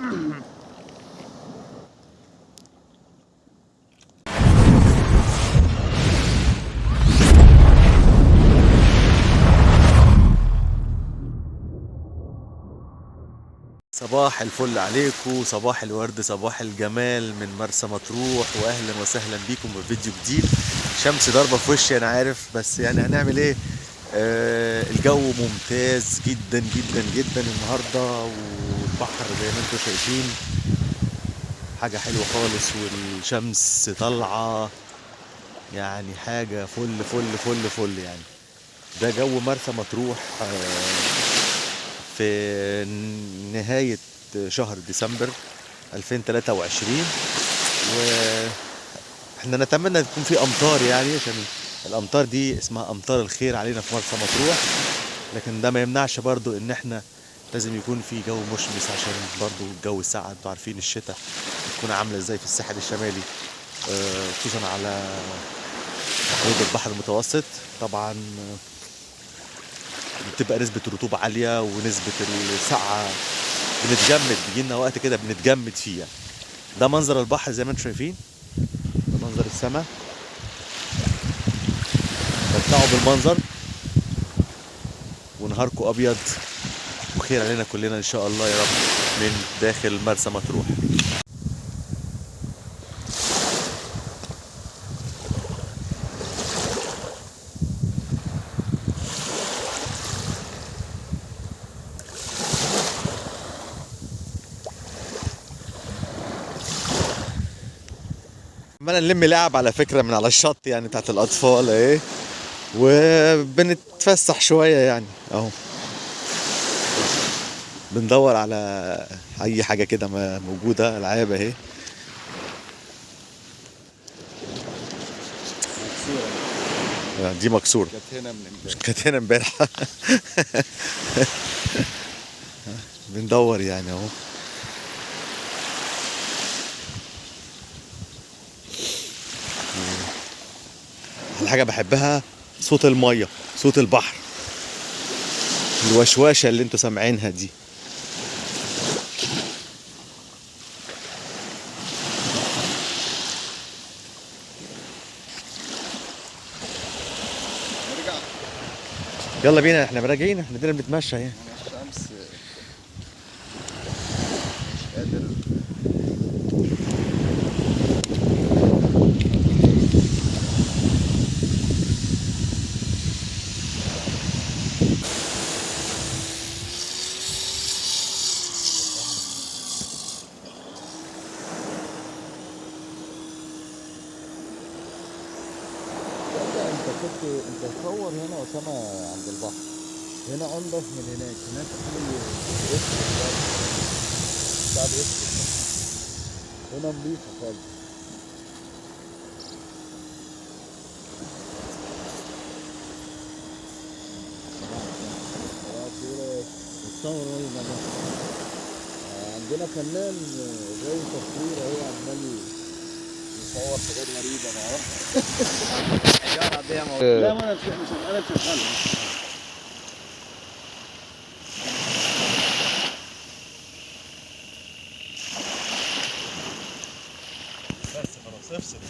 صباح الفل عليكم، صباح الورد، صباح الجمال من مرسى مطروح، واهلا وسهلا بيكم في فيديو جديد. شمس ضاربه في وشي انا عارف، بس يعني هنعمل ايه؟ الجو ممتاز جدا جدا جدا النهارده، والبحر زي ما انتم شايفين حاجة حلوة خالص، والشمس طالعه، يعني حاجة فل فل فل فل. يعني ده جو مرسى مطروح في نهاية شهر ديسمبر 2023. واحنا نتمنى تكون في امطار، يعني عشان الامطار دي اسمها امطار الخير علينا في مرسى مطروح، لكن ده ما يمنعش برضو ان احنا لازم يكون في جو مشمس، عشان برضو الجو الساقع، انتوا عارفين الشتاء بتكون عاملة ازاي في الساحل الشمالي، خصوصا على حوض البحر المتوسط. طبعا بتبقى نسبة الرطوبة عالية ونسبة السقعة، بنتجمد، بيجيلنا وقت كده بنتجمد فيه يعني. ده منظر البحر زي ما انتم شايفين، ده منظر السماء. استمتعوا بالمنظر، ونهاركم ابيض وخير علينا كلنا ان شاء الله يا رب من داخل مرسى مطروح. عمالة نلم لعب على فكرة من على الشط يعني بتاعت الأطفال اهي، وبنتفسح شوية يعني اهو، بندور على أي حاجة كده موجودة، ألعاب اهي. مكسورة. دي مكسورة. كانت هنا من امبارح. كانت هنا امبارح. بندور يعني اهو. أحلى حاجة بحبها صوت المية، صوت البحر، الوشواشة اللي انتوا سامعينها دي. نرجع. يلا بينا، احنا راجعين، احنا بدنا بنتمشى يعني. انا الشمس مش قادر. انت كنت انت تصور هنا اسامة عند البحر، هنا انضف من هناك. هناك في اسود بتاع الاسود، هنا نظيفة خالص. عندنا فنان غاوي تصوير اهو، عمال يصور حاجات غريبة. ما اعرفش. لا ما انا مش انا مشغلها. بس خلاص افصل.